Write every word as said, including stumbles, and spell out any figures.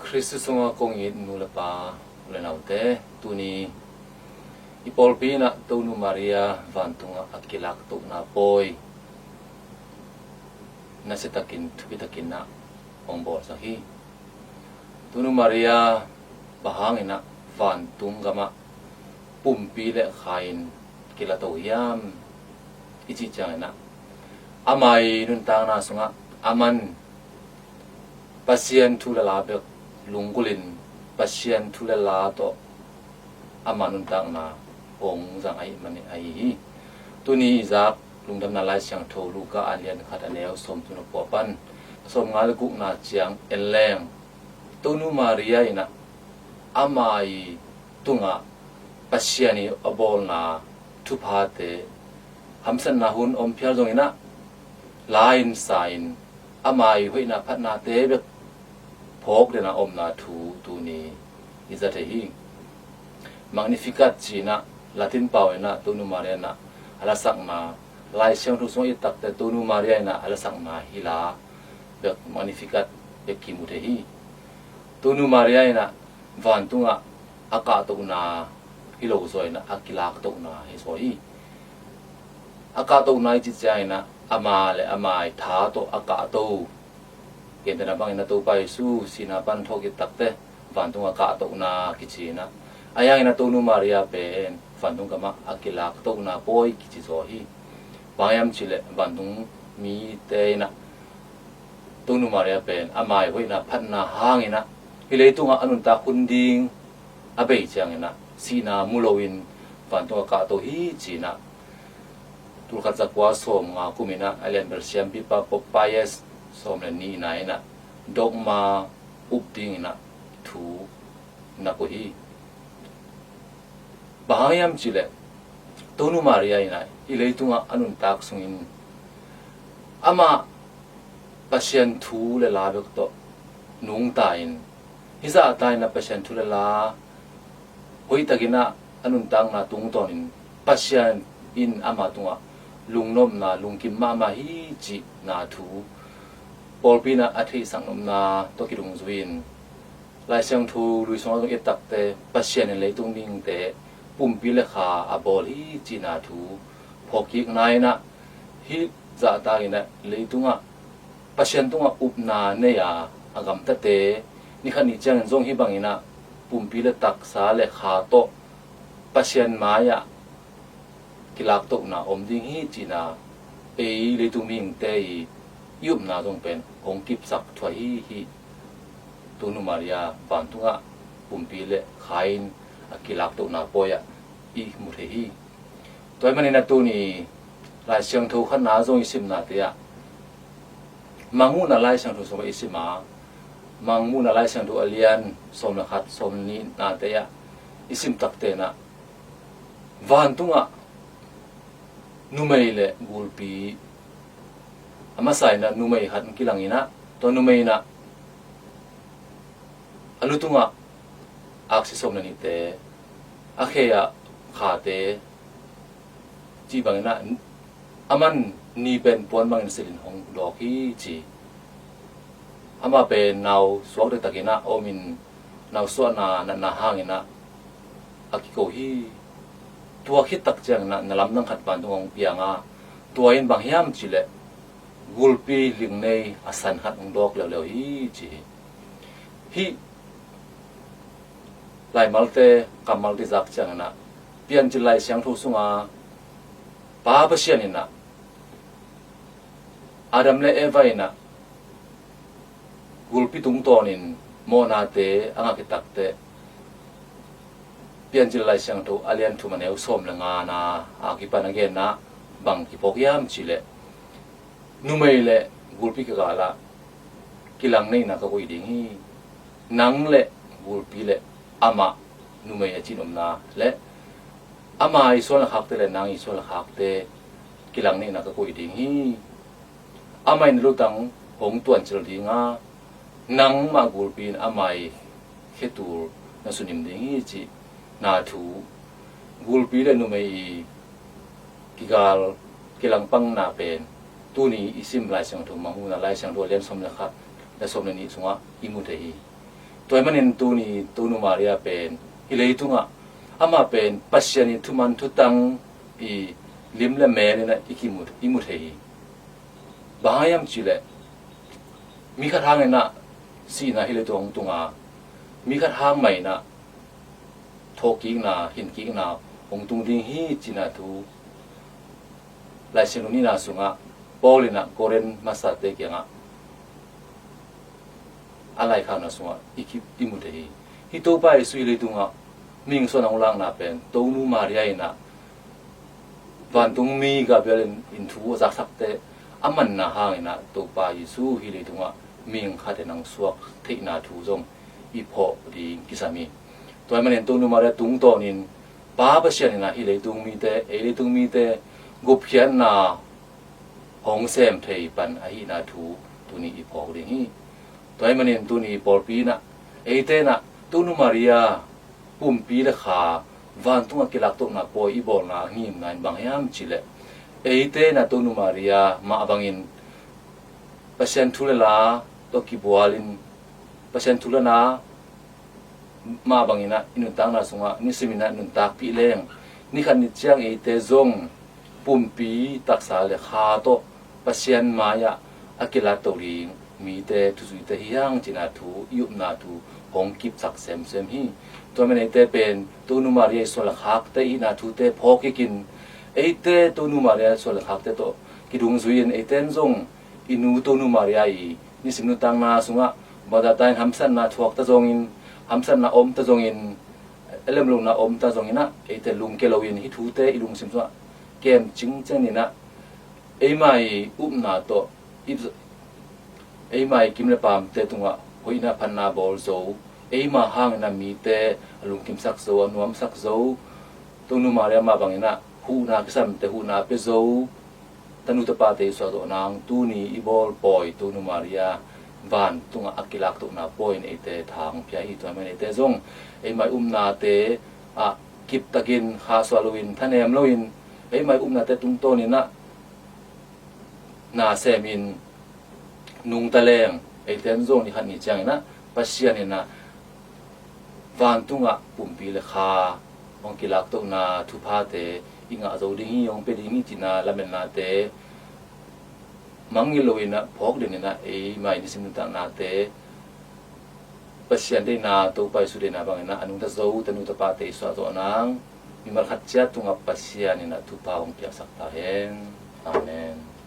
Khristu sungah kong it nu le pa, u le naute, tuni i pawlpi inah Tonu Maria vantungah a kilaktohna pawi nasiatakin, thupitakin ah hong bawlsak hi. Tonu Maria bang hang inah vantung gamah pumpi le kha in kilato hiam i cih ciang inah, ama i nuntakna sungah aman Pasian thu le la bek lunggulhin, Pasian thu le la tawh ama nuntakna hong zang ahih manin ahi hi. Tuni i zak Lungdamna Lai Siangtho Luka a lian khat a neu sawmthum le kua pan sawmnga le gukna ciang en leng, Tonu Maria inah ama i tungah Pasian i a bawlna thuphate hamsatna hun om phial zong inah, la in sa in ama i hoihna phatnate bek phawk dena omna thu tuni i za thei hi. Magnificat ci inah Latin pau inah Tonu Maria inah a lasakna, Lai Siangtho sungah i takte Tonu Maria inah a lasakna hi la bek, Magnificat bek kimu thei hi. Tonu Maria inah vantungah a kahtohna hi lo zaw inah a kilaktohna hi zaw hi. A kahtohna i cih ciang inah ama le ama i tha tawh a kahto, gentehna bangin a Topa Jesu sihna pan thawhkik takte vantung a kahtohna kici inah, ahi hangin a Tonu Maria pen vantung gamah a kilaktohna pawi kici zaw hi. Bang hiam cihleh vantung mite inah Tonu Maria pen ama i hoihna phatna hang inah hih leitungah a nuntak hun ding a bei ciang inah sihna mu loin vantung a kahto hi ci inah, tulkhat zakua sawmnga kum inah a lianbel siampipa Pope Pius sawm le nihna inah dogma up ding inah thu na koih hi. Bang hang hiam cihleh Tonu Maria inah hih leitungah a nuntak sungin amah Pasian thu le la bek tawh nungta in, hih zahta inah Pasian thu le la hoihtak inah a nuntakna tungtawnin Pasian in ama tungah lungnopna, lungkim mahmah hi cihna thu pawlpi inah a theihsak nopna tawh kidungzui in, Lai Siangtho Lui sungah zong i takte Pasian in leitung mihingte pumpi le kha a bawl hi cihna thu phawkkikna inah, hih zahtak inah leitungah Pasian tungah upna nei a, a gamtate nikhat ni ciangin zong hih bang inah pumpi le taksa le kha tawh Pasian mai-ah kilaktohna om ding hi cihna, ei leitung mihingte i, i upna zong pen hong kipsak thuah hi. Hih Tonu Maria vantungah pumpi le kha in a kilaktohna pawi ah i mu thei hi. Tua ahih manin a tuni Lai Siangtho khatna zong i simnate ah, Mangmuhna Lai Siangtho sungah i sim a, Mangmuhna Lai Siangtho a lian sawm le khat, sawm le nihnate ah i sim takte inah vantungah numei le gulpi, a masa inah numei khat kilang inah, tua numei inah a lu tungah aksi sawm le nihte, a khe ah khate cih bang inah, aman ni pen puan bangin silhin hong dawk hi ci. Amah pen nau suak taktak inah a omin, nau suahna natna hang inah a kiko hi. Tua khit tak ciang inah na lamdang khat vantung hong piang a, tua in bang hiam cihleh gulpi lingnei a san khat hong dawk leuleu hi ci hi. Hih laimalte, kammalte zak ciang inah Piancil Lai Siangtho sunga Pa Pasian inah Adam le Eva inah gulpi tungtawnin mawhnate a ngah khit takteh, Piancil Lai Siangtho a lian thum a neu sawm le ngana a kipan a genna bang kiphawk hiam cihleh, numei le gulpi kikal ah kilangneihna ka koih ding hi. Nang le gulpi le amah, numei a cin omna le ama i suan le khakte le nang i suan le khakte kilangneihna ka koih ding hi. Amah in lutang hong tuancil ding a, nangmah gulpi in ama i khetul na sunim ding hi cihna thu, gulpi le numei i kigal kilangpangna pen tuni i sim Lai Siangtho, Mangmuhna Lai Siangtho a lian sawm le khat le sawm le nih sungah i mu thei hi. Tua ahih manin tuni Tonu Maria pen hih leitungah amah pen Pasian ii thuman thutang ii lim le mel in ah i kimu, i mu thei hi. Bang hang hiam cih leh mi khat hangin ah sihna hih leitung hong tung a, mi khat hang mah in ah thawhkikna, hinkikna hong tung ding hi cihna thu Laisiangtho nihna sungah Paul in ah Korin masate kiangah a laikhakna sungah i ki, i mu thei hi. Hih Topa Jesuh hih leitungah mihing suahna hong lakna pen Tonu Maria in ah vantungmi Gabriel in, in thu a zaksakte a manna hangin ah Topa Jesuh hih leitungah mihing khat in hong suak theihna thu zong i phawk ding kisam hi. Tua ahih manin Tonu Maria tungtawnin Pa Pasian in ah hih leitung mite, ei leitung mite gupkhiatna hong sem thei pan ahihna thu tuni i phawk ding hi. Tua ahih manin tuni pawlpi in ah eite in ah Tonu Maria pumpi le kha vantungah kilaktohna pawi i bawlna a ngimna in bang hiam cih leh eite in ah Tonu Maria mah bangin Pasian thu le la tawh kibualin Pasian thu le la mah bangin ah i nuntakna sungah nisimin ah nuntakpih leng ni khat ni ciang eite zong pumpi taksa le kha tawh Pasian mai-ah a kilattoh ding mite thuzuite hi hang cihna thu i upna thu hong kipsak semsem hi. Tua ahih manin eite pen Tonu Maria ii suan le khakte i hihna thute phawk kikin eite Tonu Maria suan le khakte tawh kidungzui-in eite in zong i nu Tonu Maria ii nisim nuntakna sungah bangzah ta in hamsatna thuak ta zongin, hamsatna om ta zongin, a lemlohna om ta zongin ah eite lungkia loin hih thute i lungsim sungah kem cingcing in ah eima ii upna tawh i, eima ii kim le paamte tungah hoihna phatna bawl zo, eima hangin ah mite a lungkimsak zo, a nuamsak zo, Tonu Maria mah bangin ah huhna kisamte huhna pia zo tanu tapate i suahzawh nang tuni i bawl pawi Tonu Maria vantungah a kilaktohna pawi in eite tha hong pia hi. Tua ahih manin eite zong eima ii upnate ah kiptakin khahsuah loin, thanem loin eima ii upnate tungtawnin ah na semin nungta leng eite in zong ni khat ni ciangin ah Pasian in ah vantungah pumpi le kha hong kilaktohna thuphate i ngah zo ding hi, hong pia ding hi cihna lametnate mangngilh loin ah phawk den in ah eima ii nisim nuntaknate Pasian deihna, Topa Jesuh deihna bangin ah a nungta zo tanu tapate i suahzawh nang mimal khat ciat tungah Pasian in ah thupha hong piaksak ta hen. Amen.